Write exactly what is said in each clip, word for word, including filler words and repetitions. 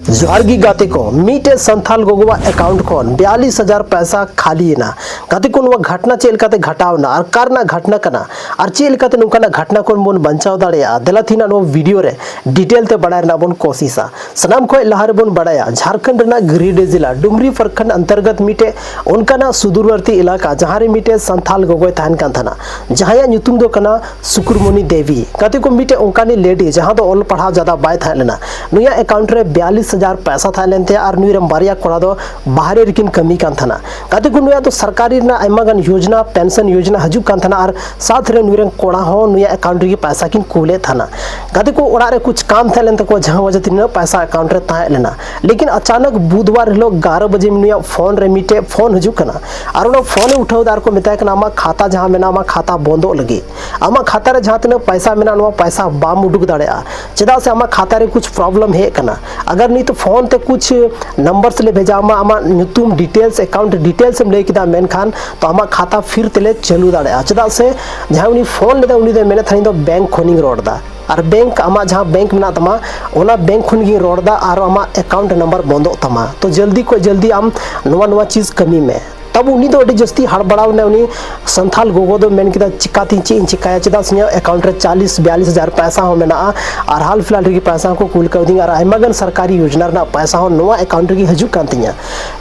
ᱡᱚᱦᱟᱨ ᱜᱮ ᱜᱟᱛᱮ ᱠᱚ, ᱢᱤᱫᱴᱮᱡ ᱥᱟᱱᱛᱷᱟᱞ ᱜᱚᱜᱚᱣᱟᱜ ᱮᱠᱟᱣᱩᱱᱴ ᱠᱷᱚᱱ ᱵᱤᱭᱟᱞᱤᱥ ᱦᱟᱡᱟᱨ ᱯᱚᱭᱥᱟ ᱠᱷᱟᱹᱞᱤ ᱮᱱᱟ᱾ ᱜᱟᱛᱮ ᱠᱚ, ᱱᱚᱣᱟ ᱜᱷᱚᱴᱱᱟ ᱪᱮᱫ ᱞᱮᱠᱟᱛᱮ ᱜᱷᱚᱴᱟᱣ ᱮᱱᱟ ᱟᱨ ᱠᱟᱨ ᱨᱮᱱᱟᱜ ᱜᱷᱚᱴᱱᱟ ᱠᱟᱱᱟ ᱟᱨ ᱪᱮᱫ ᱞᱮᱠᱟᱛᱮ ᱱᱚᱝᱠᱟᱱᱟᱜ ᱜᱷᱚᱴᱱᱟ ᱠᱷᱚᱱ ᱵᱚᱱ ᱵᱟᱧᱪᱟᱣ ᱫᱟᱲᱮᱭᱟᱜᱼᱟ, ᱫᱮᱞᱟ ᱛᱮᱦᱮᱧ ᱱᱚᱣᱟ ᱵᱷᱤᱰᱤᱭᱳ ᱨᱮ ᱰᱤᱴᱮᱞ ᱛᱮ ᱵᱟᱲᱟᱭ ᱨᱮᱱᱟᱜ ᱵᱚᱱ ᱠᱳᱥᱤᱥᱟ᱾ ᱥᱟᱱᱟᱢ ᱠᱷᱚᱱ ᱞᱟᱦᱟ ᱨᱮᱵᱚᱱ ᱵᱟᱲᱟᱭᱟ, ᱡᱷᱟᱨᱠᱷᱚᱸᱰ ᱨᱮᱱᱟᱜ ᱜᱤᱨᱤᱰᱤᱦ ᱡᱮᱞᱟ ᱰᱩᱢᱨᱤ ᱯᱨᱚᱠᱷᱚᱸᱰ ᱚᱱᱛᱚᱨᱜᱚᱛ ᱢᱤᱫᱴᱮᱡ ᱚᱱᱠᱟᱱᱟᱜ ᱥᱩᱫᱩᱨᱵᱚᱨᱛᱤ ᱮᱞᱟᱠᱟ, ᱡᱟᱦᱟᱸ ᱨᱮ ᱢᱤᱫᱴᱮᱡ ᱥᱟᱱᱛᱷᱟᱞ ᱜᱚᱜᱚᱭ ᱛᱟᱦᱮᱱ ᱠᱟᱱ ᱛᱟᱦᱮᱱᱟ, ᱡᱟᱦᱟᱸᱭᱟᱜ ᱧᱩᱛᱩᱢ ᱫᱚ ᱠᱟᱱᱟ ᱥᱩᱠᱨᱢᱚᱱᱤ ᱫᱮᱵᱤ᱾ ᱜᱟᱛᱮ ᱠᱚ, ᱢᱤᱫᱴᱮᱡ ᱚᱱᱠᱟᱱᱤᱡ ᱞᱮᱰᱤ ᱡᱟᱦᱟᱸ ᱫᱚ ᱚᱞ ᱯᱟᱲᱦᱟᱣ ᱡᱟᱫᱟ ᱵᱟᱭ ᱛᱟᱦᱮᱸ ᱞᱮᱱᱟ, ᱱᱩᱭᱟᱜ ᱮᱠᱟᱣᱩᱱᱴ ᱨᱮ ᱵᱤᱭᱟᱞᱤᱥ ᱦᱟᱡᱟᱨ ᱯᱚᱭᱥᱟ ᱛᱟᱦᱮᱸ ᱞᱮᱱ ᱛᱟᱭᱟ ᱟᱨ ᱱᱩᱭ ᱨᱮᱱ ᱵᱟᱨᱭᱟ ᱠᱚᱲᱟ ᱫᱚ ᱵᱟᱦᱨᱮ ᱨᱮᱠᱤᱱ ᱠᱟᱹᱢᱤ ᱠᱟᱱ ᱛᱟᱦᱮᱱᱟ᱾ ᱜᱟᱛᱮ ᱠᱚ, ᱱᱩᱭᱟᱜ ᱫᱚ ᱥᱚᱨᱠᱟᱨᱤ ᱨᱮᱱᱟᱜ ᱟᱭᱢᱟ ᱜᱟᱱ ᱭᱳᱡᱽᱱᱟ, ᱯᱮᱱᱥᱚᱱ ᱭᱳᱡᱽᱱᱟ ᱦᱤᱡᱩᱜ ᱠᱟᱱ ᱛᱟᱦᱮᱱᱟ ᱟᱨ ᱥᱟᱛ ᱨᱮ ᱱᱩᱭ ᱨᱮᱱ ᱠᱚᱲᱟ ᱦᱚᱸ ᱱᱩᱭᱟᱜ ᱮᱠᱟᱣᱩᱱᱴ ᱨᱮᱜᱮ ᱯᱚᱭᱥᱟ ᱠᱤᱱ ᱠᱩᱞᱮᱫ ᱛᱟᱦᱮᱱᱟ᱾ ᱜᱟᱛᱮ ᱠᱚ, ᱚᱲᱟᱜ ᱨᱮ ᱠᱩᱪ ᱠᱟᱢ ᱛᱟᱦᱮᱸ ᱞᱮᱱ ᱛᱟᱠᱚᱣᱟ, ᱡᱟᱦᱟᱸ ᱣᱟᱡᱟ ᱛᱮ ᱱᱩᱱᱟᱹᱜ ᱯᱚᱭᱥᱟ ᱮᱠᱟᱣᱩᱱᱴ ᱨᱮ ᱛᱟᱦᱮᱸ ᱞᱮᱱᱟ᱾ ᱞᱮᱠᱤᱱ ᱟᱪᱟᱱᱚᱠ ᱵᱩᱫᱷᱣᱟᱨ ᱦᱤᱞᱳᱜ ᱜᱟᱨᱚ ᱵᱟᱡᱮ ᱱᱩᱭᱟᱜ ᱯᱷᱳᱱ ᱨᱮ ᱢᱤᱫᱴᱮᱡ ᱯᱷᱳᱱ ᱦᱤᱡᱩᱜ ᱠᱟᱱᱟ ᱟᱨ ᱚᱱᱟ ᱯᱷᱳᱱ ᱮ ᱩᱴᱷᱟᱹᱣ ᱮᱫᱟ ᱟᱨ ᱠᱚ ᱢᱮᱛᱟᱭ ᱠᱟᱱᱟ, "ᱟᱢᱟᱜ ᱠᱷᱟᱛᱟ ᱡᱟᱦᱟᱸ ᱢᱮᱱᱟᱜᱼᱟ, ᱟᱢᱟᱜ ᱠᱷᱟᱛᱟ ᱵᱚᱱᱫᱚᱜ ᱞᱟᱹᱜᱤᱫ, ᱟᱢᱟᱜ ᱠᱷᱟᱛᱟ ᱨᱮ ᱡᱟᱦᱟᱸ ᱛᱤᱱᱟᱹᱜ ᱯᱚᱭᱥᱟ ᱢᱮᱱᱟᱜᱼᱟ, ᱱᱚᱣᱟ ᱯᱚᱭᱥᱟ ᱵᱟᱢ ᱩᱰᱩᱠ ᱫᱟᱲᱮᱭᱟᱜᱼᱟ, ᱪᱮᱫᱟᱜ ᱥᱮ ᱟᱢᱟᱜ ᱠᱷᱟᱛᱟ ᱨᱮ ᱠᱩᱪ ᱯᱨᱚᱵᱞᱮᱢ ᱦᱮᱡ ᱟᱠᱟᱱᱟ᱾ ᱟᱜᱟᱨ ᱱᱤᱛ ᱯᱷᱳᱱ ᱛᱮ ᱠᱩᱪ ᱱᱟᱢᱵᱟᱨ ᱞᱮ ᱵᱷᱮᱡᱟ ᱟᱢᱟ, ᱟᱢᱟᱜ ᱧᱩᱛᱩᱢ ᱰᱤᱴᱮᱞᱥ, ᱮᱠᱟᱣᱩᱱᱴ ᱰᱤᱴᱮᱞᱥ ᱮᱢ ᱞᱟᱹᱭ ᱠᱮᱫᱟ, ᱢᱮᱱᱠᱷᱟᱱ ᱛᱚ ᱟᱢᱟᱜ ᱠᱷᱟᱛᱟ ᱯᱷᱤᱨ ᱛᱮᱞᱮ ᱪᱟᱹᱞᱩ ᱫᱟᱲᱮᱭᱟᱜᱼᱟ, ᱪᱮᱫᱟᱜ ᱥᱮ ᱡᱟᱦᱟᱸᱭ ᱩᱱᱤ ᱯᱷᱳᱱ ᱞᱮᱫᱟ ᱩᱱᱤ ᱫᱚᱭ ᱢᱮᱱᱮᱫ ᱛᱟᱦᱮᱱᱟ, ᱤᱧ ᱫᱚ ᱵᱮᱝᱠ ᱠᱷᱚᱱᱤᱧ ᱨᱚᱲ ᱮᱫᱟ ᱟᱨ ᱵᱮᱝᱠ, ᱟᱢᱟᱜ ᱡᱟᱦᱟᱸ ᱵᱮᱝᱠ ᱢᱮᱱᱟᱜ ᱛᱟᱢᱟ, ᱚᱱᱟ ᱵᱮᱝᱠ ᱠᱷᱚᱱ ᱜᱤᱧ ᱨᱚᱲ ᱮᱫᱟ ᱟᱨ ᱟᱢᱟᱜ ᱮᱠᱟᱣᱩᱱᱴ ᱱᱟᱢᱵᱟᱨ ᱵᱚᱱᱫᱚᱜ ᱛᱟᱢᱟ, ᱛᱚ ᱡᱚᱞᱫᱤ ᱠᱷᱚᱱ ᱡᱚᱞᱫᱤ ᱟᱢ ᱱᱚᱣᱟ ᱱᱚᱣᱟ ᱪᱤᱡᱽ ᱠᱟᱹᱢᱤ ᱢᱮ᱾" ᱛᱟᱵᱚ ᱩᱱᱤ ᱫᱚ ᱟᱹᱰᱤ ᱡᱟᱹᱥᱛᱤ ᱦᱟᱲᱵᱟᱲᱟᱣ ᱮᱱᱟ᱾ ᱩᱱᱤ ᱥᱟᱱᱛᱷᱟᱞ ᱜᱚᱜᱚ ᱫᱚ ᱢᱮᱱ ᱠᱮᱫᱟ, "ᱪᱤᱠᱟᱛᱤᱧ, ᱪᱮᱫ ᱤᱧ ᱪᱤᱠᱟᱭᱟ, ᱪᱮᱫᱟᱜ ᱥᱮ ᱤᱧᱟᱹᱜ ᱮᱠᱟᱣᱩᱱᱴ ᱨᱮ ᱪᱟᱞᱤᱥ ᱵᱤᱭᱟᱞᱤᱥ ᱦᱟᱡᱟᱨ ᱯᱚᱭᱥᱟ ᱦᱚᱸ ᱢᱮᱱᱟᱜᱼᱟ ᱟᱨ ᱦᱟᱞ ᱯᱷᱤᱞᱦᱟᱞ ᱨᱮᱜᱮ ᱯᱚᱭᱥᱟ ᱦᱚᱸᱠᱚ ᱠᱩᱞ ᱠᱟᱣᱫᱤᱧᱟ ᱟᱨ ᱟᱭᱢᱟ ᱜᱟᱱ ᱥᱚᱨᱠᱟᱨᱤ ᱭᱳᱡᱽᱱᱟ ᱨᱮᱱᱟᱜ ᱯᱚᱭᱥᱟ ᱦᱚᱸ ᱱᱚᱣᱟ ᱮᱠᱟᱣᱩᱱᱴ ᱨᱮᱜᱮ ᱦᱤᱡᱩᱜ ᱠᱟᱱ ᱛᱤᱧᱟ᱾"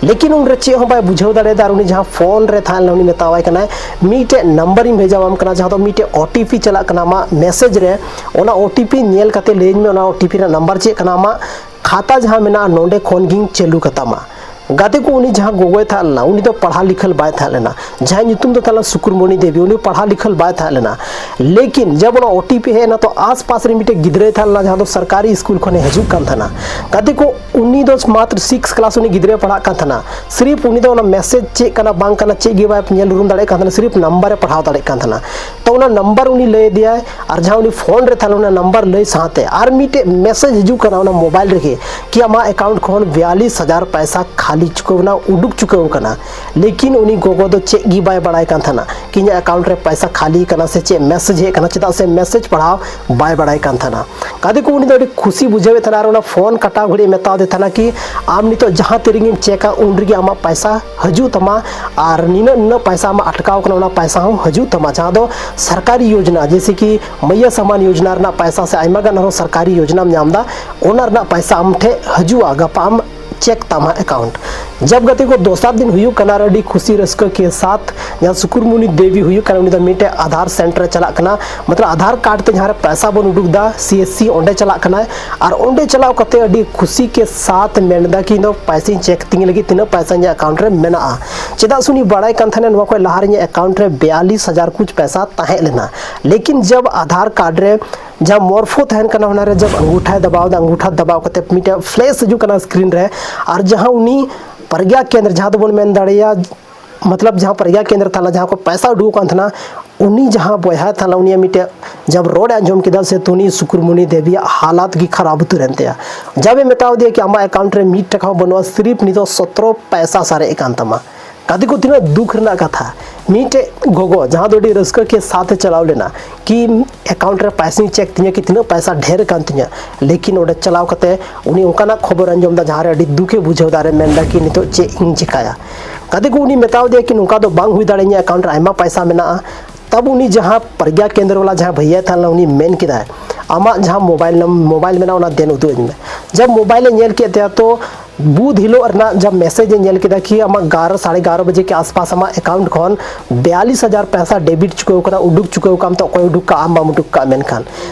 ᱞᱮᱠᱤᱱ ᱩᱱᱨᱮ ᱪᱮᱫ ᱦᱚᱸ ᱵᱟᱭ ᱵᱩᱡᱷᱟᱹᱣ ᱫᱟᱲᱮᱭᱟᱫᱟ ᱟᱨ ᱩᱱᱤ ᱡᱟᱦᱟᱸ ᱯᱷᱳᱱ ᱨᱮ ᱛᱟᱦᱮᱸ ᱞᱮᱱᱟ ᱩᱱᱤ ᱢᱮᱛᱟᱣᱟᱭ ᱠᱟᱱᱟᱭ, "ᱢᱤᱫᱴᱮᱡ ᱱᱟᱢᱵᱟᱨ ᱤᱧ ᱵᱷᱮᱡᱟᱣᱟᱢ ᱠᱟᱱᱟ, ᱡᱟᱦᱟᱸ ᱫᱚ ᱢᱤᱫᱴᱮᱡ ᱳ ᱴᱤ ᱯᱤ ᱪᱟᱞᱟᱜ ᱠᱟᱱᱟ, ᱟᱢᱟᱜ ᱢᱮᱥᱮᱡᱽ ᱨᱮ ᱚᱱᱟ ᱳ ᱴᱤ ᱯᱤ ᱧᱮᱞ ᱠᱟᱛᱮ ᱞᱟᱹᱭᱟᱹᱧ ᱢᱮ, ᱚᱱᱟ ᱳ ᱴᱤ ᱯᱤ ᱨᱮᱱᱟᱜ ᱱᱟᱢᱵᱟᱨ ᱪᱮᱫ ᱠᱟᱱᱟ, ᱟᱢᱟᱜ ᱠᱷᱟᱛᱟ ᱡᱟᱦᱟᱸ ᱢᱮᱱᱟᱜᱼᱟ ᱱᱚᱸᱰᱮ ᱠᱷᱚᱱ ᱜᱤᱧ ᱪᱟᱹᱞᱩ ᱠᱟᱛᱟᱢᱟ᱾" ᱜᱟᱛᱮ ᱠᱚ, ᱩᱱᱤ ᱡᱟᱦᱟᱸ ᱜᱚᱜᱚᱭ ᱛᱟᱦᱮᱸ ᱞᱮᱱᱟ, ᱩᱱᱤ ᱫᱚ ᱯᱟᱲᱦᱟᱣ ᱞᱤᱠᱷᱟᱹᱞ ᱵᱟᱭ ᱛᱟᱦᱮᱸ ᱞᱮᱱᱟ, ᱡᱟᱦᱟᱸᱭ ᱧᱩᱛᱩᱢ ᱫᱚ ᱛᱟᱦᱮᱸ ᱞᱮᱱᱟ ᱥᱩᱠᱨᱢᱚᱱᱤ ᱫᱮᱵᱤ, ᱩᱱᱤ ᱯᱟᱲᱦᱟᱣ ᱞᱤᱠᱷᱟᱹᱞ ᱵᱟᱭ ᱛᱟᱦᱮᱸ ᱞᱮᱱᱟ᱾ ᱞᱮᱠᱤᱱ ᱡᱚᱵ ᱚᱱᱟ ᱳ ᱴᱤ ᱯᱤ ᱦᱮᱡ ᱮᱱᱟ, ᱛᱚ ᱟᱥᱯᱟᱥ ᱨᱮ ᱢᱤᱫᱴᱮᱡ ᱜᱤᱫᱽᱨᱟᱹᱭ ᱛᱟᱦᱮᱸ ᱞᱮᱱᱟ, ᱡᱟᱦᱟᱸ ᱫᱚ ᱥᱚᱨᱠᱟᱨᱤ ᱥᱠᱩᱞ ᱠᱷᱚᱱᱮ ᱦᱤᱡᱩᱜ ᱠᱟᱱ ᱛᱟᱦᱮᱱᱟ᱾ ᱜᱟᱛᱮ ᱠᱚ, ᱩᱱᱤ ᱫᱚ ᱢᱟᱛᱨᱚ ᱥᱤᱠᱥ ᱠᱞᱟᱥ ᱩᱱᱤ ᱜᱤᱫᱽᱨᱟᱹᱭ ᱯᱟᱲᱦᱟᱜ ᱠᱟᱱ ᱛᱟᱦᱮᱱᱟ᱾ ᱥᱤᱨᱤᱯ ᱩᱱᱤ ᱫᱚ ᱚᱱᱟ ᱢᱮᱥᱮᱡᱽ ᱪᱮᱫ ᱠᱟᱱᱟ ᱵᱟᱝ ᱠᱟᱱᱟ ᱪᱮᱫ ᱜᱮ ᱵᱟᱭ ᱧᱮᱞ ᱩᱨᱩᱢ ᱫᱟᱲᱮᱭᱟᱜ ᱠᱟᱱ ᱛᱟᱦᱮᱱᱟ, ᱥᱤᱨᱤᱯ ᱱᱟᱢᱵᱟᱨᱮ ᱯᱟᱲᱦᱟᱣ ᱫᱟᱲᱮᱭᱟᱜ ᱠᱟᱱ ᱛᱟᱦᱮᱱᱟ᱾ ᱛᱚ ᱚᱱᱟ ᱱᱟᱢᱵᱟᱨ ᱩᱱᱤ ᱞᱟᱹᱭ ᱟᱫᱮᱭᱟᱭ ᱟᱨ ᱡᱟᱦᱟᱸ ᱩᱱᱤ ᱯᱷᱳᱱ ᱨᱮ ᱛᱟᱦᱮᱸ ᱞᱮᱱᱟ, ᱚᱱᱟ ᱱᱟᱢᱵᱟᱨ ᱞᱟᱹᱭ ᱥᱟᱶᱛᱮ ᱟᱨ ᱢᱤᱫᱴᱮᱡ ᱢᱮᱥᱮᱡᱽ ᱦᱤᱡᱩᱜ ᱠᱟᱱᱟ ᱚᱱᱟ ᱢᱳᱵᱟᱭᱤᱞ ᱨᱮᱜᱮ, ᱠᱤ ᱟᱢᱟᱜ ᱮᱠᱟᱣᱩᱱᱴ ᱠᱷᱚᱱ ᱵᱤᱭᱟᱞᱤᱥ ᱦᱟᱡᱟᱨ ᱯᱚᱭᱥᱟ ᱠᱷᱟᱹᱞᱤ ᱞᱤ ᱪᱩᱠᱟᱹᱣ ᱮᱱᱟ, ᱩᱰᱩᱠ ᱪᱩᱠᱟᱹᱣ ᱟᱠᱟᱱᱟ᱾ ᱞᱮᱠᱤᱱ ᱩᱱᱤ ᱜᱚᱜᱚ ᱫᱚ ᱪᱮᱫ ᱜᱮ ᱵᱟᱭ ᱵᱟᱲᱟᱭ ᱠᱟᱱ ᱛᱟᱦᱮᱱᱟ ᱠᱤ ᱤᱧᱟᱹᱜ ᱮᱠᱟᱣᱩᱱᱴ ᱨᱮ ᱯᱚᱭᱥᱟ ᱠᱷᱟᱹᱞᱤ ᱠᱟᱱᱟ ᱥᱮ ᱪᱮᱫ ᱢᱮᱥᱮᱡᱽ ᱦᱮᱡ ᱠᱟᱱᱟ, ᱪᱮᱫᱟᱜ ᱥᱮ ᱢᱮᱥᱮᱡᱽ ᱯᱟᱲᱦᱟᱣ ᱵᱟᱭ ᱵᱟᱲᱟᱭ ᱠᱟᱱ ᱛᱟᱦᱮᱱᱟ᱾ ᱠᱟᱫᱮ ᱠᱚ ᱩᱱᱤ ᱫᱚ ᱟᱹᱰᱤ ᱠᱷᱩᱥᱤ ᱵᱩᱡᱷᱟᱹᱣᱮᱫ ᱛᱟᱦᱮᱱᱟ ᱟᱨ ᱚᱱᱟ ᱯᱷᱳᱱ ᱠᱟᱴᱟᱣ ᱜᱷᱟᱹᱲᱤᱡ ᱢᱮᱛᱟᱣ ᱫᱮ ᱛᱟᱦᱮᱱᱟ ᱠᱤ ᱟᱢ ᱱᱤᱛᱚᱜ ᱡᱟᱦᱟᱸ ᱛᱤ ᱨᱮᱜᱮᱢ ᱪᱮᱠᱟ ᱩᱱ ᱨᱮᱜᱮ ᱟᱢᱟᱜ ᱯᱚᱭᱥᱟ ᱦᱤᱡᱩᱜ ᱛᱟᱢᱟ ᱟᱨ ᱱᱤᱱᱟᱹᱜ ᱱᱤᱱᱟᱹᱜ ᱯᱚᱭᱥᱟ ᱟᱢᱟᱜ ᱟᱴᱠᱟᱣ ᱠᱟᱱᱟ ᱚᱱᱟ ᱯᱚᱭᱥᱟ ᱦᱚᱸ ᱦᱤᱡᱩᱜ ᱛᱟᱢᱟ, ᱡᱟᱦᱟᱸ ᱫᱚ ᱥᱚᱨᱠᱟᱨᱤ ᱭᱳᱡᱽᱱᱟ ᱡᱮᱭᱥᱮ ᱠᱤ ᱢᱟᱹᱭᱭᱟ ᱥᱟᱢᱟᱱ ᱭᱳᱡᱽᱱᱟ ᱨᱮᱱᱟᱜ ᱯᱚᱭᱥᱟ ᱥᱮ ᱟᱭᱢᱟ ᱜᱟᱱ ᱟᱨᱦᱚᱸ ᱥᱚᱨᱠᱟᱨᱤ ᱭᱳᱡᱽᱱᱟᱢ ᱧᱟᱢ ᱮᱫᱟ, ᱚᱱᱟ ᱨᱮᱱᱟᱜ ᱯᱚᱭᱥᱟ ᱟᱢ ᱴᱷᱮᱱ ᱦᱤᱡᱩᱜᱼᱟ ᱜᱟᱯᱟ ᱟᱢ ᱪᱮᱠ ᱛᱟᱢᱟ ᱮᱠᱟᱣᱩᱱᱴ᱾ ᱡᱟᱵ ᱜᱟᱛᱮ ᱠᱚ ᱫᱚᱥᱟᱨ ᱫᱤᱱ ᱦᱩᱭᱩᱜ ᱠᱟᱱᱟ ᱟᱨ ᱟᱹᱰᱤ ᱠᱷᱩᱥᱤ ᱨᱟᱹᱥᱠᱟᱹ ᱠᱮ ᱥᱟᱛ ᱡᱟᱦᱟᱸ ᱥᱩᱠᱩᱨᱢᱩᱱᱤ ᱫᱮᱵᱤ ᱦᱩᱭᱩᱜ ᱠᱟᱱᱟ ᱩᱱᱤ ᱫᱚ ᱢᱤᱫᱴᱮᱡ ᱟᱫᱷᱟᱨ ᱥᱮᱱᱴᱟᱨ ᱮ ᱪᱟᱞᱟᱜ ᱠᱟᱱᱟ, ᱢᱚᱛᱞᱚᱵ ᱟᱫᱷᱟᱨ ᱠᱟᱨᱰ ᱛᱮ ᱡᱟᱦᱟᱸ ᱨᱮ ᱯᱚᱭᱥᱟ ᱵᱚᱱ ᱩᱰᱩᱠ ᱫᱟ ᱥᱤ ᱮᱥ ᱥᱤ ᱚᱸᱰᱮ ᱪᱟᱞᱟᱜ ᱠᱟᱱᱟᱭ᱾ ᱟᱨ ᱚᱸᱰᱮ ᱪᱟᱞᱟᱣ ᱠᱟᱛᱮ ᱟᱹᱰᱤ ᱠᱷᱩᱥᱤ ᱠᱮ ᱥᱟᱛ ᱢᱮᱱ ᱮᱫᱟ ᱠᱤ ᱤᱧ ᱫᱚ ᱯᱚᱭᱥᱟᱧ ᱪᱮᱠ ᱛᱤᱧ ᱞᱟᱹᱜᱤᱫ ᱛᱤᱱᱟᱹᱜ ᱯᱚᱭᱥᱟ ᱤᱧᱟᱹᱜ ᱮᱠᱟᱣᱩᱱᱴ ᱨᱮ ᱢᱮᱱᱟᱜᱼᱟ᱾ ᱪᱮᱫᱟᱜ ᱥᱮ ᱩᱱᱤ ᱵᱟᱲᱟᱭ ᱠᱟᱱ ᱛᱟᱦᱮᱱᱟ ᱱᱚᱣᱟ ᱠᱷᱚᱱ ᱞᱟᱦᱟ ᱨᱮ ᱤᱧᱟᱹᱜ ᱮᱠᱟᱣᱩᱱᱴ ᱨᱮ ᱵᱤᱭᱟᱞᱤᱥ ᱦᱟᱡᱟᱨ ᱠᱩᱪ ᱯᱚᱭᱥᱟ ᱛᱟᱦᱮᱸ ᱞᱮᱱᱟ᱾ ᱞᱮᱠᱤᱱ ᱡᱟᱵ ᱟᱫᱷᱟᱨ ᱠᱟᱨᱰ ᱨᱮ ᱡᱟᱦᱟᱸ ᱢᱚᱨᱯᱷᱳ ᱛᱟᱦᱮᱱ ᱠᱟᱱᱟ ᱚᱱᱟ ᱨᱮ ᱡᱟᱵ ᱟᱝᱜᱩᱴᱷᱟᱭ ᱫᱟᱵᱟᱣ ᱮᱫᱟ, ᱟᱝᱜᱩᱴᱷᱟ ᱫᱟᱵᱟᱣ ᱠᱟᱛᱮ ᱢᱤᱫᱴᱮᱱ ᱯᱷᱞᱮᱥ ᱦᱤᱡᱩᱜ ᱠᱟᱱᱟ ᱥᱠᱨᱤᱱ ᱨᱮ, ᱟᱨ ᱡᱟᱦᱟᱸ ᱩᱱᱤ ᱯᱨᱚᱜᱽᱜᱟ ᱠᱮᱱᱫᱨ ᱡᱟᱦᱟᱸ ᱫᱚᱵᱚᱱ ᱢᱮᱱ ᱫᱟᱲᱮᱭᱟᱜᱼᱟ ᱢᱚᱛᱞᱚᱵ ᱡᱟᱦᱟᱸ ᱯᱨᱚᱜᱽᱜᱟ ᱠᱮᱱᱫᱨ ᱛᱟᱦᱮᱸ ᱞᱮᱱᱟ, ᱡᱟᱦᱟᱸ ᱠᱚ ᱯᱚᱭᱥᱟ ᱩᱰᱩᱠᱚᱜ ᱠᱟᱱ ᱛᱟᱦᱮᱱᱟ, ᱩᱱᱤ ᱡᱟᱦᱟᱸ ᱵᱚᱭᱦᱟ ᱛᱟᱦᱮᱸ ᱞᱮᱱᱟ, ᱩᱱᱤᱭᱟᱜ ᱢᱤᱫᱴᱮᱡ ᱡᱟᱵ ᱨᱚᱲ ᱮ ᱟᱸᱡᱚᱢ ᱠᱮᱫᱟ ᱥᱮ ᱛᱩᱱᱤ ᱥᱩᱠᱨᱢᱩᱱᱤ ᱫᱮᱵᱤᱭᱟᱜ ᱦᱟᱞᱟᱛ ᱜᱮ ᱠᱷᱟᱨᱟᱯ ᱩᱛᱟᱹᱨ ᱮᱱ ᱛᱟᱭᱟ᱾ ᱡᱟᱵ ᱮ ᱢᱮᱛᱟᱣ ᱫᱮᱭᱟ ᱠᱤ ᱟᱢᱟᱜ ᱮᱠᱟᱣᱩᱱᱴ ᱨᱮ ᱢᱤᱫ ᱴᱟᱠᱟ ᱦᱚᱸ ᱵᱟᱹᱱᱩᱜᱼᱟ, ᱥᱤᱨᱤᱯ ᱱᱤᱛᱚᱜ ᱥᱚᱛᱨᱚ ᱯᱚᱭᱥᱟ ᱥᱟᱨᱮᱡ ᱟᱠᱟᱱ ᱛᱟᱢᱟ᱾ ᱜᱟᱛᱮ ᱠᱚ ᱛᱤᱱᱟᱹᱜ ᱫᱩᱠ ᱨᱮᱱᱟᱜ ᱠᱟᱛᱷᱟ, ᱢᱤᱫᱴᱮᱡ ᱜᱚᱜᱚ ᱡᱟᱦᱟᱸ ᱫᱚ ᱟᱹᱰᱤ ᱨᱟᱹᱥᱠᱟᱹ ᱠᱮ ᱥᱟᱛ ᱮ ᱪᱟᱞᱟᱣ ᱞᱮᱱᱟ ᱠᱤ ᱮᱠᱟᱣᱩᱱᱴ ᱨᱮ ᱯᱚᱭᱥᱟᱧ ᱪᱮᱠ ᱛᱤᱧᱟᱹ ᱠᱤ ᱛᱤᱱᱟᱹᱜ ᱯᱚᱭᱥᱟ ᱰᱷᱮᱨ ᱟᱠᱟᱱ ᱛᱤᱧᱟᱹ, ᱞᱮᱠᱤᱱ ᱚᱸᱰᱮ ᱪᱟᱞᱟᱣ ᱠᱟᱛᱮ ᱩᱱᱤ ᱚᱱᱠᱟᱱᱟᱜ ᱠᱷᱚᱵᱚᱨ ᱟᱸᱡᱚᱢ ᱮᱫᱟ ᱡᱟᱦᱟᱸ ᱨᱮ ᱟᱹᱰᱤ ᱫᱩᱠ ᱮ ᱵᱩᱡᱷᱟᱹᱣ ᱮᱫᱟ ᱟᱨ ᱮ ᱢᱮᱱ ᱮᱫᱟ ᱠᱤ ᱱᱤᱛᱚᱜ ᱪᱮᱫ ᱤᱧ ᱪᱮᱠᱟᱭᱟ᱾ ᱜᱟᱛᱮ ᱠᱚ ᱩᱱᱤ ᱢᱮᱛᱟᱣ ᱫᱮᱭᱟ ᱠᱤ ᱱᱚᱝᱠᱟ ᱫᱚ ᱵᱟᱝ ᱦᱩᱭ ᱫᱟᱲᱮᱭᱟᱹᱧᱟ, ᱮᱠᱟᱣᱩᱱᱴ ᱨᱮ ᱟᱭᱢᱟ ᱯᱚᱭᱥᱟ ᱢᱮᱱᱟᱜᱼᱟ᱾ ᱛᱟᱵ ᱩᱱᱤ ᱡᱟᱦᱟᱸ ᱯᱨᱚᱜᱽᱜᱟ ᱠᱮᱱᱫᱨ ᱵᱟᱞᱟ ᱡᱟᱦᱟᱸ ᱵᱷᱟᱹᱭᱭᱟ ᱛᱟᱦᱮᱸ ᱞᱮᱱᱟ ᱩᱱᱤ ᱢᱮᱱ ᱠᱮᱫᱟᱭ ᱟᱢᱟᱜ ᱡᱟᱦᱟᱸ ᱢᱳᱵᱟᱭᱤᱞ ᱱᱚᱢ- ᱢᱳᱵᱟᱭᱤᱞ ᱢᱮᱱᱟᱜᱼᱟ ᱚᱱᱟ ᱫᱮᱱ ᱩᱫᱩᱜ ᱟᱹᱧ ᱢᱮ᱾ ᱡᱟᱵ ᱢᱳᱵᱟᱭᱤᱞ ᱮ ᱧᱮᱞ ᱠᱮᱫ ᱛᱟᱭᱟ ᱛᱚ ᱵᱩᱫᱷ ᱦᱤᱞᱳᱜ ᱨᱮᱱᱟᱜ ᱡᱟᱵ ᱢᱮᱥᱮᱡᱽ ᱮ ᱧᱮᱞ ᱠᱮᱫᱟ ᱠᱤ ᱟᱢᱟᱜ ᱜᱟᱨᱚ ᱥᱟᱲᱮ ᱜᱟᱨᱚ ᱵᱟᱡᱮ ᱠᱮ ᱟᱥᱯᱟᱥ ᱟᱢᱟᱜ ᱮᱠᱟᱣᱩᱱᱴ ᱠᱷᱚᱱ ᱵᱤᱭᱟᱞᱤᱥ ᱦᱟᱡᱟᱨ ᱯᱚᱭᱥᱟ ᱰᱮᱵᱤᱴ ᱪᱩᱠᱟᱹᱣ ᱠᱟᱱᱟ, ᱩᱰᱩᱠ ᱪᱩᱠᱟᱹᱣ ᱠᱟᱢ ᱛᱚ ᱚᱠᱚᱭ ᱩᱰᱩᱠ ᱠᱟᱜᱼᱟ, ᱟᱢ ᱵᱟᱢ ᱩᱰᱩᱠ ᱠᱟᱜᱼᱟ᱾ ᱢᱮᱱᱠᱷᱟᱱ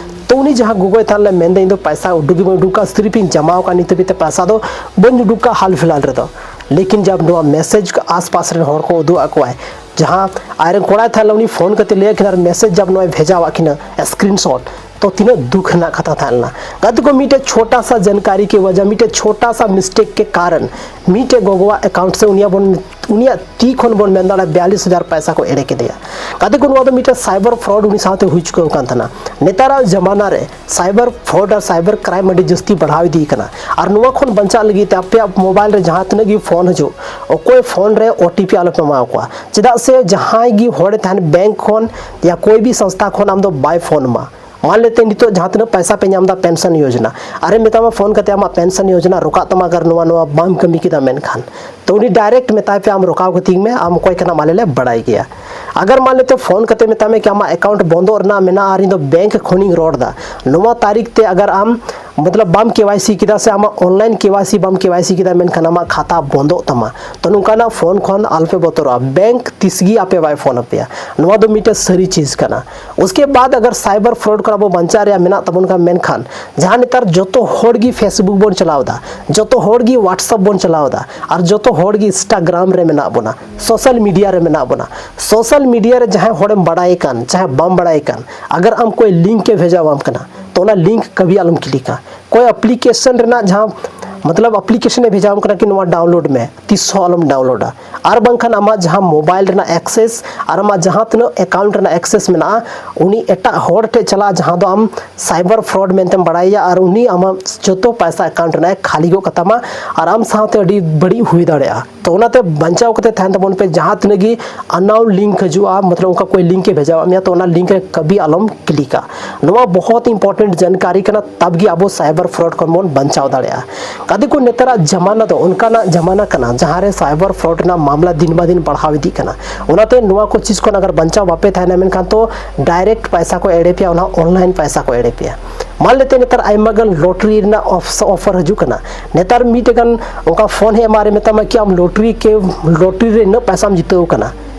ᱛᱚ ᱩᱱᱤ ᱡᱟᱦᱟᱸ ᱜᱚᱜᱚᱭ ᱛᱟᱦᱮᱸ ᱞᱮᱱᱟ ᱢᱮᱱᱫᱟ ᱤᱧ ᱫᱚ ᱯᱚᱭᱥᱟ ᱩᱰᱩᱠ ᱜᱮ ᱵᱟᱹᱧ ᱩᱰᱩᱠ ᱠᱟᱜᱼᱟ, ᱥᱤᱨᱤᱯ ᱤᱧ ᱡᱟᱢᱟᱣ ᱠᱟᱜᱼᱟ, ᱱᱤᱛ ᱦᱟᱹᱵᱤᱡ ᱛᱮ ᱯᱚᱭᱥᱟ ᱫᱚ ᱵᱟᱹᱧ ᱩᱰᱩᱠ ᱠᱟᱜᱼᱟ ᱦᱟᱞ ᱯᱷᱤᱞᱦᱟᱞ ᱨᱮᱫᱚ᱾ ᱞᱮᱠᱤᱱ ᱡᱟᱵ ᱱᱚᱣᱟ ᱢᱮᱥᱮᱡᱽ ᱟᱥᱯᱟᱥ ᱨᱮᱱ ᱦᱚᱲ ᱠᱚ ᱩᱫᱩᱜ ᱟᱠᱚᱣᱟᱭ, ᱡᱟᱦᱟᱸ ᱟᱡᱨᱮᱱ ᱠᱚᱲᱟᱭ ᱛᱟᱦᱮᱸ ᱞᱮᱱᱟ ᱩᱱᱤ ᱯᱷᱳᱱ ᱠᱟᱛᱮ ᱞᱟᱹᱭᱟᱫ ᱠᱤᱱᱟ ᱟᱨ ᱢᱮᱥᱮᱡᱽ ᱡᱟᱵ ᱱᱚᱣᱟᱭ ᱵᱷᱮᱡᱟᱣᱟᱫ ᱠᱤᱱᱟ ᱥᱠᱨᱤᱱ ᱥᱚᱴ, ᱛᱚ ᱛᱤᱱᱟᱹᱜ ᱫᱩᱠ ᱨᱮᱱᱟᱜ ᱠᱟᱛᱷᱟ ᱛᱟᱦᱮᱸ ᱞᱮᱱᱟ᱾ ᱜᱟᱛᱮ ᱠᱚ, ᱢᱤᱫᱴᱮᱡ ᱪᱷᱳᱴᱟ ᱥᱟ ᱡᱟᱱᱠᱟᱨᱤ ᱠᱮ ᱣᱟᱡᱟ, ᱢᱤᱫᱴᱮᱡ ᱪᱷᱳᱴᱟ ᱥᱟ ᱢᱤᱥᱴᱮᱠ ᱠᱮ ᱠᱟᱨᱚᱱ ᱢᱤᱫᱴᱮᱡ ᱜᱚᱜᱚᱣᱟᱜ ᱮᱠᱟᱣᱩᱱᱴ ᱥᱮ ᱩᱱᱤᱭᱟᱜ ᱵᱚᱱ ᱩᱱᱤᱭᱟᱜ ᱛᱤ ᱠᱷᱚᱱ ᱵᱚᱱ ᱢᱮᱱ ᱫᱟᱲᱮᱭᱟᱜᱼᱟ ᱵᱤᱭᱟᱞᱤᱥ ᱦᱟᱡᱟᱨ ᱯᱟᱭᱥᱟ ᱠᱚ ᱮᱲᱮ ᱠᱮᱫᱮᱭᱟ᱾ ᱜᱟᱛᱮ ᱠᱚ, ᱱᱚᱣᱟ ᱫᱚ ᱢᱤᱫᱴᱮᱡ ᱥᱟᱭᱵᱟᱨ ᱯᱷᱨᱚᱰ ᱩᱱᱤ ᱥᱟᱶᱛᱮ ᱦᱩᱭ ᱪᱩᱠᱟᱹᱣ ᱠᱟᱱ ᱛᱟᱦᱮᱱᱟ᱾ ᱱᱮᱛᱟᱨᱟᱜ ᱡᱟᱢᱟᱱᱟ ᱨᱮ ᱥᱟᱭᱵᱟᱨ ᱯᱷᱨᱚᱰ ᱟᱨ ᱥᱟᱭᱵᱟᱨ ᱠᱨᱟᱭᱤᱢ ᱟᱹᱰᱤ ᱡᱟᱹᱥᱛᱤ ᱵᱟᱲᱦᱟᱣ ᱤᱫᱤ ᱠᱟᱱᱟ᱾ ᱟᱨ ᱱᱚᱣᱟ ᱠᱷᱚᱱ ᱵᱟᱧᱪᱟᱜ ᱞᱟᱹᱜᱤᱫ ᱛᱮ ᱟᱯᱮᱭᱟᱜ ᱢᱳᱵᱟᱭᱤᱞ ᱨᱮ ᱡᱟᱦᱟᱸ ᱛᱤᱱᱟᱹᱜ ᱜᱮ ᱯᱷᱳᱱ ᱦᱤᱡᱩᱜ, ᱚᱠᱚᱭ ᱯᱷᱳᱱ ᱨᱮ ᱳ ᱴᱤ ᱯᱤ ᱟᱞᱚᱯᱮ ᱮᱢᱟ ᱠᱚᱣᱟ᱾ ᱪᱮᱫᱟᱜ ᱥᱮ ᱡᱟᱦᱟᱸᱭ ᱜᱮ ᱦᱚᱲᱮ ᱛᱟᱦᱮᱱ ᱵᱮᱝᱠ ᱠᱷᱚᱱ ᱭᱟ ᱠᱳᱭ ᱵᱤ ᱥᱚᱝᱥᱛᱷᱟ ᱠᱷᱚᱱ ᱟᱢ ᱫᱚ ᱵᱟᱭ ᱯᱷᱳᱱ ᱟᱢᱟ᱾ ᱢᱟᱱ ᱞᱮᱛᱮ ᱱᱤᱛᱚᱜ ᱡᱟᱦᱟᱸ ᱛᱤᱱᱟᱹᱜ ᱯᱟᱭᱥᱟ ᱯᱮ ᱧᱟᱢ ᱮᱫᱟ ᱯᱮᱱᱥᱚᱱ ᱭᱳᱡᱽᱱᱟ, ᱟᱨᱮ ᱢᱮᱛᱟᱢᱟ ᱯᱷᱳᱱ ᱠᱟᱛᱮ ᱟᱢᱟᱜ ᱯᱮᱱᱥᱚᱱ ᱭᱳᱡᱽᱱᱟ ᱨᱚᱠᱟᱜ ᱛᱟᱢᱟ ᱟᱜᱟᱨ ᱱᱚᱣᱟ ᱱᱚᱣᱟ ᱵᱟᱢ ᱠᱟᱹᱢᱤ ᱠᱮᱫᱟ ᱢᱮᱱᱠᱷᱟᱱ, ᱛᱚ ᱩᱱᱤ ᱰᱟᱭᱨᱮᱠᱴ ᱢᱮᱛᱟᱭ ᱯᱮ ᱟᱢ ᱨᱚᱠᱟᱣ ᱠᱟᱹᱛᱤᱧ ᱢᱮ, ᱟᱢ ᱚᱠᱚᱭ ᱠᱟᱱᱟᱢ ᱟᱞᱮ ᱞᱮ ᱵᱟᱲᱟᱭ ᱜᱮᱭᱟ᱾ ᱟᱜᱟᱨ ᱢᱟᱱ ᱞᱮᱛᱮ ᱯᱷᱳᱱ ᱠᱟᱛᱮ ᱢᱮᱛᱟᱭ ᱢᱮ ᱠᱤ ᱟᱢᱟᱜ ᱮᱠᱟᱣᱩᱱᱴ ᱵᱚᱱᱫᱚᱜ ᱨᱮᱱᱟᱜ ᱢᱮᱱᱟᱜᱼᱟ ᱟᱨ ᱤᱧ ᱫᱚ ᱵᱮᱝᱠ ᱠᱷᱚᱱᱤᱧ ᱨᱚᱲ ᱮᱫᱟ, ᱱᱚᱣᱟ ᱛᱟᱹᱨᱤᱠᱷ ᱛᱮ ᱟᱜᱟᱨ ᱟᱢ ᱢᱚᱛᱞᱚᱵ ᱵᱟᱢ ᱠᱮ ᱣᱟᱭ ᱥᱤ ᱠᱮᱫᱟ ᱥᱮ ᱟᱢᱟᱜ ᱚᱱᱞᱟᱭᱤᱱ ᱠᱮ ᱣᱟᱭ ᱥᱤ ᱵᱟᱢ ᱠᱮ ᱣᱟᱭ ᱥᱤ ᱠᱮᱫᱟ ᱢᱮᱱᱠᱷᱟᱱ ᱟᱢᱟᱜ ᱠᱷᱟᱛᱟ ᱵᱚᱱᱫᱚᱜ ᱛᱟᱢᱟ᱾ ᱛᱚ ᱱᱚᱝᱠᱟᱱᱟᱜ ᱯᱷᱳᱱ ᱠᱷᱚᱱ ᱟᱞᱚᱯᱮ ᱵᱚᱛᱚᱨᱚᱜᱼᱟ, ᱵᱮᱝᱠ ᱛᱤᱥ ᱜᱮ ᱟᱯᱮ ᱵᱟᱭ ᱯᱷᱳᱱ ᱟᱯᱮᱭᱟ᱾ ᱱᱚᱣᱟ ᱫᱚ ᱢᱤᱫᱴᱮᱱ ᱥᱟᱹᱨᱤ ᱪᱤᱡᱽ ᱠᱟᱱᱟ᱾ ᱩᱥᱠᱮ ᱵᱟᱫ ᱟᱜᱟᱨ ᱥᱟᱭᱵᱟᱨ ᱯᱷᱨᱚᱰ ᱠᱷᱚᱱ ᱟᱵᱚ ᱵᱟᱧᱪᱟᱣ ᱨᱮᱭᱟᱜ ᱢᱮᱱᱟᱜ ᱛᱟᱵᱚᱱ ᱠᱷᱟᱱ ᱢᱮᱱᱠᱷᱟᱱ ᱡᱟᱦᱟᱸ ᱱᱮᱛᱟᱨ ᱡᱚᱛᱚ ᱦᱚᱲ ᱜᱮ ᱯᱷᱮᱥᱵᱩᱠ ᱵᱚᱱ ᱪᱟᱞᱟᱣ ᱮᱫᱟ, ᱡᱚᱛᱚ ᱦᱚᱲ ᱜᱮ ᱣᱟᱴᱥᱮᱯ ᱵᱚᱱ ᱪᱟᱞᱟᱣ ᱮᱫᱟ, ᱟᱨ ᱡᱚᱛᱚ ᱦᱚᱲ ᱜᱮ ᱤᱱᱥᱴᱟᱜᱨᱟᱢ ᱨᱮ ᱢᱮᱱᱟᱜ ᱵᱚᱱᱟ, ᱥᱳᱥᱟᱞ ᱢᱤᱰᱤᱭᱟ ᱨᱮ ᱢᱮᱱᱟᱜ ᱵᱚᱱᱟ᱾ ᱥᱳᱥᱟᱞ ᱢᱤᱰᱤᱭᱟ ᱨᱮ ᱡᱟᱦᱟᱸᱭ ᱦᱚᱲᱮᱢ ᱵᱟᱲᱟᱭ ᱠᱟᱱ ᱪᱟᱦᱮ ᱵᱟᱢ ᱵᱟᱲᱟᱭ ᱠᱟᱱ, ᱟᱜᱟᱨ ᱟᱢ ᱠᱚᱭ ᱞᱤᱝᱠ ᱮ ᱵᱷᱮᱡᱟᱣᱟᱢ ᱠᱟᱱᱟ ᱛᱚ ᱚᱱᱟ ᱞᱤᱝᱠ ᱠᱟᱵᱷᱤ ᱟᱞᱚᱢ ᱠᱞᱤᱠᱟ᱾ ᱠᱚᱭ ᱟᱯᱞᱤᱠᱮᱥᱚᱱ ᱨᱮᱱᱟᱜ ᱡᱟᱦᱟᱸ ᱢᱚᱛᱞᱚᱵ ᱟᱯᱞᱤᱠᱮᱥᱚᱱ ᱮ ᱵᱷᱮᱡᱟᱣᱟᱢ ᱠᱟᱱᱟ ᱠᱤ ᱱᱚᱣᱟ ᱰᱟᱣᱩᱱᱞᱳᱰ ᱢᱮ, ᱛᱤᱥ ᱦᱚᱸ ᱟᱞᱚᱢ ᱰᱟᱣᱩᱱᱞᱳᱰᱟ᱾ ᱟᱨ ᱵᱟᱝᱠᱷᱟᱱ ᱟᱢᱟᱜ ᱡᱟᱦᱟᱸ ᱢᱳᱵᱟᱭᱤᱞ ᱨᱮᱱᱟᱜ ᱮᱠᱥᱮᱥ ᱟᱨ ᱟᱢᱟᱜ ᱡᱟᱦᱟᱸ ᱛᱤᱱᱟᱹᱜ ᱮᱠᱟᱣᱩᱱᱴ ᱨᱮᱱᱟᱜ ᱮᱠᱥᱮᱥ ᱢᱮᱱᱟᱜᱼᱟ ᱩᱱᱤ ᱮᱴᱟᱜ ᱦᱚᱲ ᱴᱷᱮᱱ ᱪᱟᱞᱟᱜᱼᱟ, ᱡᱟᱦᱟᱸ ᱫᱚ ᱟᱢ ᱥᱟᱭᱵᱟᱨ ᱯᱷᱨᱚᱰ ᱢᱮᱱᱛᱮᱢ ᱵᱟᱲᱟᱭᱟ ᱟᱨ ᱩᱱᱤ ᱟᱢᱟᱜ ᱡᱚᱛᱚ ᱯᱟᱭᱥᱟ ᱮᱠᱟᱣᱩᱱᱴ ᱨᱮᱱᱟᱜ ᱮ ᱠᱷᱟᱹᱞᱤ ᱜᱚᱫ ᱠᱟᱛᱟᱢᱟ ᱟᱨ ᱟᱢ ᱥᱟᱶᱛᱮ ᱟᱹᱰᱤ ᱵᱟᱹᱲᱤᱡ ᱦᱩᱭ ᱫᱟᱲᱮᱭᱟᱜᱼᱟ᱾ ᱛᱚ ᱚᱱᱟᱛᱮ ᱵᱟᱧᱪᱟᱣ ᱠᱟᱛᱮ ᱛᱟᱦᱮᱱ ᱛᱟᱵᱚᱱ ᱯᱮ, ᱡᱟᱦᱟᱸ ᱛᱤᱱᱟᱹᱜ ᱜᱮ ᱟᱱᱱᱟᱣᱩᱱ ᱞᱤᱝᱠ ᱦᱤᱡᱩᱜᱼᱟ, ᱢᱚᱛᱞᱚᱵ ᱚᱱᱠᱟ ᱠᱚᱭ ᱞᱤᱝᱠ ᱮ ᱵᱷᱮᱡᱟᱣᱟᱫ ᱢᱮᱭᱟ ᱛᱚ ᱚᱱᱟ ᱞᱤᱝᱠ ᱨᱮ ᱠᱟᱵᱷᱤ ᱟᱞᱚᱢ ᱠᱞᱤᱠᱟ᱾ ᱱᱚᱣᱟ ᱵᱚᱦᱚᱛ ᱤᱢᱯᱚᱨᱴᱮᱱᱴ ᱡᱟᱱᱠᱟᱨᱤ ᱠᱟᱱᱟ, ᱛᱟᱵ ᱜᱮ ᱟᱵᱚ ᱥᱟᱭᱵᱟᱨ ᱯᱷᱨᱚᱰ ᱠᱷᱚᱱ ᱵᱚᱱ ᱵᱟᱧᱪᱟᱣ ᱫᱟᱲᱮᱭᱟᱜᱼᱟ᱾ ᱜᱟᱛᱮ ᱠᱚ, ᱱᱮᱛᱟᱨᱟᱜ ᱡᱟᱢᱟᱱᱟ ᱫᱚ ᱚᱱᱠᱟᱱᱟᱜ ᱡᱟᱢᱟᱱᱟ ᱠᱟᱱᱟ ᱡᱟᱦᱟᱸ ᱨᱮ ᱥᱟᱭᱵᱟᱨ ᱯᱷᱨᱚᱰ ᱨᱮᱱᱟᱜ ᱢᱟᱢᱞᱟ ᱫᱤᱱ ᱵᱟ ᱫᱤᱱ ᱵᱟᱲᱦᱟᱣ ᱤᱫᱤᱜ ᱠᱟᱱᱟ᱾ ᱚᱱᱟᱛᱮ ᱱᱚᱣᱟ ᱠᱚ ᱪᱤᱡᱽ ᱠᱷᱚᱱ ᱟᱜᱟᱨ ᱵᱟᱧᱪᱟᱣ ᱵᱟᱯᱮ ᱛᱟᱦᱮᱱᱟ ᱢᱮᱱᱠᱷᱟᱱ ᱛᱚ ᱰᱟᱭᱨᱮᱠᱴ ᱯᱟᱭᱥᱟ ᱠᱚ ᱮᱲᱮ ᱯᱮᱭᱟ, ᱚᱱᱟ ᱚᱱᱞᱟᱭᱤᱱ ᱯᱟᱭᱥᱟ ᱠᱚ ᱮᱲᱮ ᱯᱮᱭᱟ᱾ ᱢᱟᱱ ᱞᱮᱛᱮ ᱱᱮᱛᱟᱨ ᱟᱭᱢᱟ ᱜᱟᱱ ᱞᱚᱴᱨᱤ ᱨᱮᱱᱟᱜ ᱚᱯᱷ-, ᱚᱯᱷᱟᱨ ᱦᱤᱡᱩᱜ ᱠᱟᱱᱟ᱾ ᱱᱮᱛᱟᱨ ᱢᱤᱫᱴᱮᱡ ᱜᱟᱱ ᱚᱱᱠᱟ ᱯᱷᱳᱱ ᱦᱮᱡ ᱟᱢᱟ ᱟᱨᱮ ᱢᱮᱛᱟᱢᱟ ᱠᱤ ᱟᱢ ᱞᱚᱴᱨᱤ ᱠᱮ ᱞᱚᱴᱨᱤ ᱨᱮ ᱤᱱᱟᱹᱜ ᱯᱟᱭᱥᱟᱢ ᱡᱤᱛᱟᱹᱣ ᱠᱟᱱᱟ᱾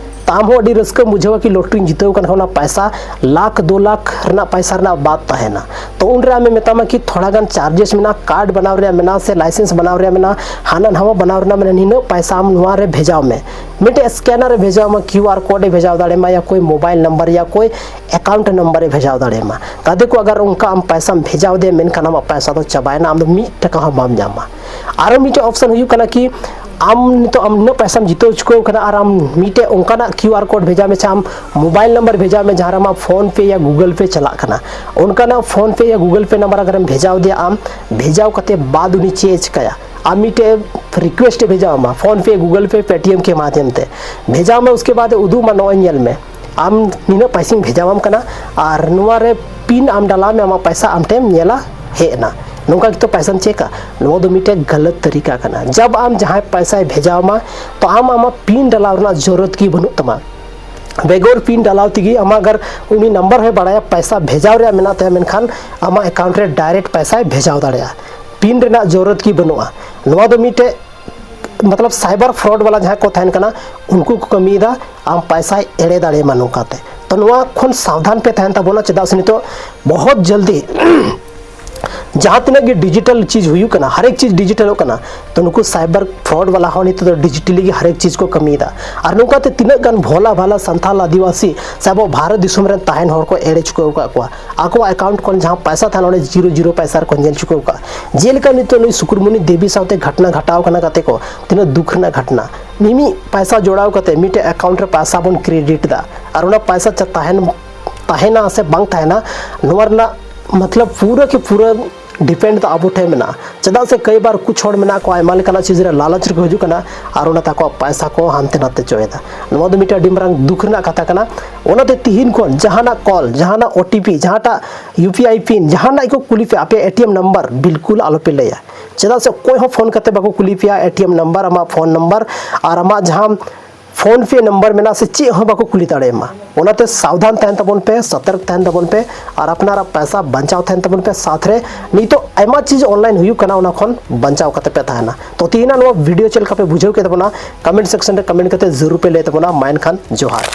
ᱛᱚ ᱟᱢ ᱦᱚᱸ ᱟᱹᱰᱤ ᱨᱟᱹᱥᱠᱟᱹᱢ ᱵᱩᱡᱷᱟᱹᱣᱟ ᱠᱤ ᱞᱚᱴᱨᱤᱧ ᱡᱤᱛᱟᱹᱣ ᱠᱟᱱ ᱠᱷᱟᱱ ᱚᱱᱟ ᱯᱟᱭᱥᱟ ᱞᱟᱠᱷ ᱫᱩ ᱞᱟᱠᱷ ᱨᱮᱱᱟᱜ ᱯᱟᱭᱥᱟ ᱨᱮᱱᱟᱜ ᱵᱟᱫ ᱛᱟᱦᱮᱱᱟ᱾ ᱛᱚ ᱩᱱᱨᱮ ᱟᱢᱮ ᱢᱮᱛᱟᱢᱟ ᱠᱤ ᱛᱷᱚᱲᱟ ᱜᱟᱱ ᱪᱟᱨᱡᱮᱥ ᱢᱮᱱᱟᱜᱼᱟ, ᱠᱟᱨᱰ ᱵᱮᱱᱟᱣ ᱨᱮᱭᱟᱜ ᱢᱮᱱᱟᱜᱼᱟ ᱥᱮ ᱞᱟᱭᱥᱮᱱᱥ ᱵᱮᱱᱟᱣ ᱨᱮᱭᱟᱜ ᱢᱮᱱᱟᱜᱼᱟ, ᱦᱟᱱᱟ ᱱᱟᱣᱟ ᱵᱮᱱᱟᱣ ᱨᱮᱱᱟᱜ ᱢᱮᱱᱟᱜᱼᱟ, ᱱᱤᱱᱟᱹᱜ ᱯᱟᱭᱥᱟ ᱟᱢ ᱱᱚᱣᱟ ᱨᱮ ᱵᱷᱮᱡᱟᱣ ᱢᱮ᱾ ᱢᱤᱫᱴᱮᱡ ᱥᱠᱮᱱᱟᱨ ᱮ ᱵᱷᱮᱡᱟᱣ ᱟᱢᱟ, ᱠᱤᱭᱩ ᱟᱨ ᱠᱳᱰ ᱮ ᱵᱷᱮᱡᱟᱣ ᱫᱟᱲᱮᱭᱟᱢᱟ, ᱭᱟ ᱠᱳᱭ ᱢᱳᱵᱟᱭᱤᱞ ᱱᱟᱢᱵᱟᱨ ᱭᱟ ᱠᱳᱭ ᱮᱠᱟᱣᱩᱱᱴ ᱱᱟᱢᱵᱟᱨ ᱮ ᱵᱷᱮᱡᱟᱣ ᱫᱟᱲᱮᱭᱟᱢᱟ᱾ ᱜᱟᱛᱮ ᱠᱚ, ᱟᱜᱟᱨ ᱚᱱᱠᱟ ᱟᱢ ᱯᱟᱭᱥᱟᱢ ᱵᱷᱮᱡᱟᱣ ᱫᱮᱭᱟ ᱢᱮᱱᱠᱷᱟᱱ ᱟᱢᱟᱜ ᱯᱟᱭᱥᱟ ᱫᱚ ᱪᱟᱵᱟᱭᱮᱱᱟ, ᱟᱢ ᱫᱚ ᱢᱤᱫ ᱴᱟᱠᱟ ᱦᱚᱸ ᱵᱟᱢ ᱧᱟᱢᱟ᱾ ᱟᱨᱚ ᱢᱤᱫᱴᱮᱡ ᱚᱯᱥᱚᱱ ᱦᱩᱭᱩᱜ ᱠᱟᱱᱟ ᱠᱤ ᱟᱢ ᱱᱤᱛᱚᱜ ᱟᱢ ᱱᱩᱱᱟᱹᱜ ᱯᱟᱭᱥᱟᱢ ᱡᱤᱛᱟᱹᱣ ᱪᱩᱠᱟᱹᱣ ᱠᱟᱱᱟ ᱟᱨ ᱟᱢ ᱢᱤᱫᱴᱮᱡ ᱚᱱᱠᱟᱱᱟᱜ ᱠᱤᱭᱩ ᱟᱨ ᱠᱳᱰ ᱵᱷᱮᱡᱟᱣ ᱢᱮ, ᱥᱮ ᱟᱢ ᱢᱳᱵᱟᱭᱤᱞ ᱱᱟᱢᱵᱟᱨ ᱵᱷᱮᱡᱟᱣ ᱢᱮ ᱡᱟᱦᱟᱸ ᱨᱮ ᱟᱢᱟᱜ ᱯᱷᱳᱱ ᱯᱮ ᱭᱟ ᱜᱩᱜᱩᱞ ᱯᱮ ᱪᱟᱞᱟᱜ ᱠᱟᱱᱟ᱾ ᱚᱱᱠᱟᱱᱟᱜ ᱯᱷᱳᱱ ᱯᱮ ᱭᱟ ᱜᱩᱜᱩᱞ ᱯᱮ ᱱᱟᱢᱵᱟᱨ ᱟᱜᱟᱨᱮᱢ ᱵᱷᱮᱡᱟᱣ ᱫᱮᱭᱟ, ᱟᱢ ᱵᱷᱮᱡᱟᱣ ᱠᱟᱛᱮ ᱵᱟᱫ ᱩᱱᱤ ᱪᱮᱫ ᱮ ᱪᱤᱠᱟᱹᱭᱟ? ᱟᱢ ᱢᱤᱫᱴᱮᱡ ᱨᱤᱠᱩᱭᱮᱥᱴ ᱮ ᱵᱷᱮᱡᱟᱣ ᱟᱢᱟ ᱯᱷᱳᱱ ᱯᱮ, ᱜᱩᱜᱩᱞ ᱯᱮ, ᱯᱮᱴᱤᱮᱢ ᱠᱮ ᱢᱟᱫᱷᱭᱚᱢ ᱛᱮ ᱵᱷᱮᱡᱟᱣ ᱢᱮ᱾ ᱩᱥᱠᱮ ᱵᱟᱫ ᱩᱫᱩᱜ ᱟᱢᱟ, ᱱᱚᱜᱼᱚᱭ ᱧᱮᱞ ᱢᱮ, ᱟᱢ ᱱᱤᱱᱟᱹᱜ ᱯᱟᱭᱥᱟᱧ ᱵᱷᱮᱡᱟᱣᱟᱢ ᱠᱟᱱᱟ ᱟᱨ ᱱᱚᱣᱟ ᱨᱮ ᱯᱤᱱ ᱟᱢ ᱰᱟᱞᱟᱣ ᱢᱮ, ᱟᱢᱟᱜ ᱯᱟᱭᱥᱟ ᱟᱢ ᱴᱷᱮᱱ ᱧᱮᱞᱟ ᱦᱮᱡ ᱮᱱᱟ᱾ ᱱᱚᱝᱠᱟ ᱜᱮᱛᱚ ᱯᱟᱭᱥᱟᱢ ᱪᱮᱠᱟ? ᱱᱚᱣᱟ ᱫᱚ ᱢᱤᱫᱴᱮᱡ ᱜᱟᱞᱟᱛ ᱛᱟᱹᱨᱤᱠᱟ ᱠᱟᱱᱟ᱾ ᱡᱟᱵ ᱟᱢ ᱡᱟᱦᱟᱸᱭ ᱯᱟᱭᱥᱟᱭ ᱵᱷᱮᱡᱟᱣ ᱟᱢᱟ, ᱛᱚ ᱟᱢ ᱟᱢᱟᱜ ᱯᱤᱱ ᱰᱟᱞᱟᱣ ᱨᱮᱱᱟᱜ ᱡᱚᱨᱩᱨᱚᱛ ᱜᱮ ᱵᱟᱹᱱᱩᱜ ᱛᱟᱢᱟ᱾ ᱵᱮᱜᱚᱨ ᱯᱤᱱ ᱰᱟᱞᱟᱣ ᱛᱮᱜᱮ ᱟᱢᱟᱜ ᱟᱜᱟᱨ ᱩᱱᱤ ᱱᱟᱢᱵᱟᱨ ᱦᱚᱸᱭ ᱵᱟᱲᱟᱭᱟ, ᱯᱟᱭᱥᱟ ᱵᱷᱮᱡᱟᱣ ᱨᱮᱭᱟᱜ ᱢᱮᱱᱟᱜ ᱛᱟᱭᱟ, ᱢᱮᱱᱠᱷᱟᱱ ᱟᱢᱟᱜ ᱮᱠᱟᱣᱩᱱᱴ ᱨᱮ ᱰᱟᱭᱨᱮᱠᱴ ᱯᱟᱭᱥᱟᱭ ᱵᱷᱮᱡᱟᱣ ᱫᱟᱲᱮᱭᱟᱜᱼᱟ᱾ ᱯᱤᱱ ᱨᱮᱱᱟᱜ ᱡᱚᱨᱩᱨᱚᱛ ᱜᱮ ᱵᱟᱹᱱᱩᱜᱼᱟ᱾ ᱱᱚᱣᱟ ᱫᱚ ᱢᱤᱫᱴᱮᱡ ᱢᱚᱛᱞᱚᱵ ᱥᱟᱭᱵᱟᱨ ᱯᱷᱨᱚᱰ ᱵᱟᱞᱟ ᱡᱟᱦᱟᱸᱭ ᱠᱚ ᱛᱟᱦᱮᱱ ᱠᱟᱱᱟ, ᱩᱱᱠᱩ ᱠᱚ ᱠᱟᱹᱢᱤᱭᱮᱫᱟ ᱟᱢ ᱯᱟᱭᱥᱟᱭ ᱮᱲᱮ ᱫᱟᱲᱮᱭᱟᱢᱟ ᱱᱚᱝᱠᱟᱛᱮ᱾ ᱛᱚ ᱱᱚᱣᱟ ᱠᱷᱚᱱ ᱥᱟᱵᱫᱷᱟᱱ ᱯᱮ ᱛᱟᱦᱮᱱ ᱛᱟᱵᱚᱱᱟ, ᱪᱮᱫᱟᱜ ᱥᱮ ᱱᱤᱛᱚᱜ ᱵᱚᱦᱚᱛ ᱡᱚᱞᱫᱤ ᱡᱟᱦᱟᱸ ᱛᱤᱱᱟᱹᱜ ᱜᱮ ᱰᱤᱡᱤᱴᱟᱞ ᱪᱤᱡᱽ ᱦᱩᱭᱩᱜ ᱠᱟᱱᱟ, ᱦᱟᱨᱮᱠ ᱪᱤᱡᱽ ᱰᱤᱡᱤᱴᱟᱞᱚᱜ ᱠᱟᱱᱟ᱾ ᱛᱚ ᱱᱩᱠᱩ ᱥᱟᱭᱵᱟᱨ ᱯᱷᱨᱚᱰ ᱵᱟᱞᱟ ᱦᱚᱸ ᱱᱤᱛᱚᱜ ᱫᱚ ᱰᱤᱡᱤᱴᱟᱞᱤ ᱜᱮ ᱦᱟᱨᱮᱠ ᱪᱤᱡᱽ ᱠᱚ ᱠᱟᱹᱢᱤᱭᱮᱫᱟ᱾ ᱟᱨ ᱱᱚᱝᱠᱟᱛᱮ ᱛᱤᱱᱟᱹᱜ ᱜᱟᱱ ᱵᱷᱳᱞᱟ ᱵᱷᱟᱞᱟ ᱥᱟᱱᱛᱟᱞ ᱟᱹᱫᱤᱵᱟᱹᱥᱤ ᱥᱮ ᱟᱵᱚ ᱵᱷᱟᱨᱚᱛ ᱫᱤᱥᱚᱢ ᱨᱮᱱ ᱛᱟᱦᱮᱱ ᱦᱚᱲ ᱠᱚ ᱮᱲᱮ ᱪᱩᱠᱟᱹᱣ ᱟᱠᱟᱫ ᱠᱚᱣᱟ᱾ ᱟᱠᱚᱣᱟᱜ ᱮᱠᱟᱣᱩᱱᱴ ᱠᱷᱚᱱ ᱡᱟᱦᱟᱸ ᱯᱟᱭᱥᱟ ᱛᱟᱦᱮᱱᱟ, ᱚᱸᱰᱮ ᱡᱤᱨᱳ ᱡᱤᱨᱳ ᱯᱟᱭᱥᱟ ᱨᱮᱠᱚ ᱧᱮᱞ ᱪᱩᱠᱟᱹᱣ ᱟᱠᱟᱫᱼᱟ᱾ ᱡᱮᱞᱮᱠᱟ ᱱᱤᱛᱚᱜ ᱱᱩᱭ ᱥᱩᱠᱨᱢᱩᱱᱤ ᱫᱮᱵᱤ ᱥᱟᱶᱛᱮ ᱜᱷᱚᱴᱱᱟ ᱜᱷᱟᱴᱟᱣ ᱠᱟᱱᱟ, ᱜᱟᱛᱮ ᱠᱚ, ᱛᱤᱱᱟᱹᱜ ᱫᱩᱠ ᱨᱮᱱᱟᱜ ᱜᱷᱚᱴᱱᱟ᱾ ᱢᱤᱢᱤᱫ ᱯᱟᱭᱥᱟ ᱡᱚᱲᱟᱣ ᱠᱟᱛᱮ ᱢᱤᱫᱴᱮᱡ ᱮᱠᱟᱣᱩᱱᱴ ᱨᱮ ᱯᱟᱭᱥᱟ ᱵᱚᱱ ᱠᱨᱮᱰᱤᱴ ᱮᱫᱟ, ᱟᱨ ᱚᱱᱟ ᱯᱟᱭᱥᱟ ᱪᱟ-, ᱛᱟᱦᱮᱱ, ᱛᱟᱦᱮᱱᱟ ᱥᱮ ᱵᱟᱝ ᱛᱟᱦᱮᱱᱟ, ᱱᱚᱣᱟ ᱨᱮᱱᱟᱜ ᱢᱚᱛᱞᱚᱵ ᱯᱩᱨᱟᱹ ᱠᱤ ᱯᱩᱨᱟᱹ ᱰᱤᱯᱮᱱᱰ ᱫᱚ ᱟᱵᱚ ᱴᱷᱮᱱ ᱢᱮᱱᱟᱜᱼᱟ᱾ ᱪᱮᱫᱟᱜ ᱥᱮ ᱠᱟᱹᱭ ᱵᱟᱨ ᱠᱩᱪ ᱦᱚᱲ ᱢᱮᱱᱟᱜ ᱠᱚᱣᱟ, ᱟᱭᱢᱟ ᱞᱮᱠᱟᱱᱟᱜ ᱪᱤᱡᱽ ᱨᱮ ᱞᱟᱞᱚᱪ ᱨᱮᱠᱚ ᱦᱤᱡᱩᱜ ᱠᱟᱱᱟ ᱟᱨ ᱚᱱᱟᱛᱮ ᱟᱠᱚᱣᱟᱜ ᱯᱟᱭᱥᱟ ᱠᱚ ᱦᱟᱱᱛᱮ ᱱᱟᱛᱮ ᱪᱚᱭᱮᱫᱟ᱾ ᱱᱚᱣᱟ ᱫᱚ ᱢᱤᱫᱴᱮᱱ ᱟᱹᱰᱤ ᱢᱟᱨᱟᱝ ᱫᱩᱠ ᱨᱮᱱᱟᱜ ᱠᱟᱛᱷᱟ ᱠᱟᱱᱟ᱾ ᱚᱱᱟᱛᱮ ᱛᱤᱦᱤᱧ ᱠᱷᱚᱱ ᱡᱟᱦᱟᱱᱟᱜ ᱠᱚᱞ, ᱡᱟᱦᱟᱱᱟᱜ ᱳ ᱴᱤ ᱯᱤ, ᱡᱟᱦᱟᱸᱴᱟᱜ ᱭᱩ ᱯᱤ ᱟᱭ ᱯᱤᱱ, ᱡᱟᱦᱟᱱᱟᱜ ᱜᱮᱠᱚ ᱠᱩᱞᱤ ᱯᱮ, ᱟᱯᱮ ᱮ ᱴᱤ ᱮᱢ ᱱᱟᱢᱵᱟᱨ ᱵᱤᱞᱠᱩᱞ ᱟᱞᱚᱯᱮ ᱞᱟᱹᱭᱟ᱾ ᱪᱮᱫᱟᱜ ᱥᱮ ᱚᱠᱚᱭ ᱦᱚᱸ ᱯᱷᱳᱱ ᱠᱟᱛᱮ ᱵᱟᱠᱚ ᱠᱩᱞᱤ ᱯᱮᱭᱟ ᱮ ᱴᱤ ᱮᱢ ᱱᱟᱢᱵᱟᱨ, ᱟᱢᱟᱜ ᱯᱷᱳᱱ ᱱᱟᱢᱵᱟᱨ ᱟᱨ ᱟᱢᱟᱜ ᱡᱟᱦᱟᱸ PhonePe number ᱢᱮᱱᱟᱜᱼᱟ ᱥᱮ ᱪᱮᱫ ᱦᱚᱸ ᱵᱟᱠᱚ ᱠᱩᱞᱤ ᱫᱟᱲᱮᱭᱟᱢᱟ᱾ ᱚᱱᱟᱛᱮ ᱥᱟᱵᱫᱷᱟᱱ ᱛᱟᱦᱮᱱ ᱛᱟᱵᱚᱱ ᱯᱮ, ᱥᱚᱛᱚᱨᱠ ᱛᱟᱦᱮᱱ ᱛᱟᱵᱚᱱ ᱯᱮ, ᱟᱨ ᱟᱯᱱᱟᱨᱟᱜ ᱯᱚᱭᱥᱟ ᱵᱟᱧᱪᱟᱣ ᱛᱟᱦᱮᱱ ᱛᱟᱵᱚᱱ ᱯᱮ᱾ ᱥᱟᱶᱛᱮ ᱨᱮ ᱱᱤᱛᱚᱜ ᱟᱭᱢᱟ ᱪᱤᱡᱽ online ᱦᱩᱭᱩᱜ ᱠᱟᱱᱟ, ᱚᱱᱟ ᱠᱷᱚᱱ ᱵᱟᱧᱪᱟᱣ ᱠᱟᱛᱮ ᱯᱮ ᱛᱟᱦᱮᱱᱟ᱾ ᱛᱚ ᱛᱮᱦᱮᱧᱟᱜ ᱱᱚᱣᱟ video ᱪᱮᱫ ᱞᱮᱠᱟ ᱯᱮ ᱵᱩᱡᱷᱟᱹᱣ ᱠᱮᱫ ᱛᱟᱵᱚᱱᱟ, comment section ᱨᱮ comment ᱠᱟᱛᱮ ᱡᱟᱹᱨᱩᱲ ᱯᱮ ᱞᱟᱹᱭ ᱛᱟᱵᱚᱱᱟ᱾ ᱢᱟ ᱮᱱᱠᱷᱟᱱ ᱡᱚᱦᱟᱨ᱾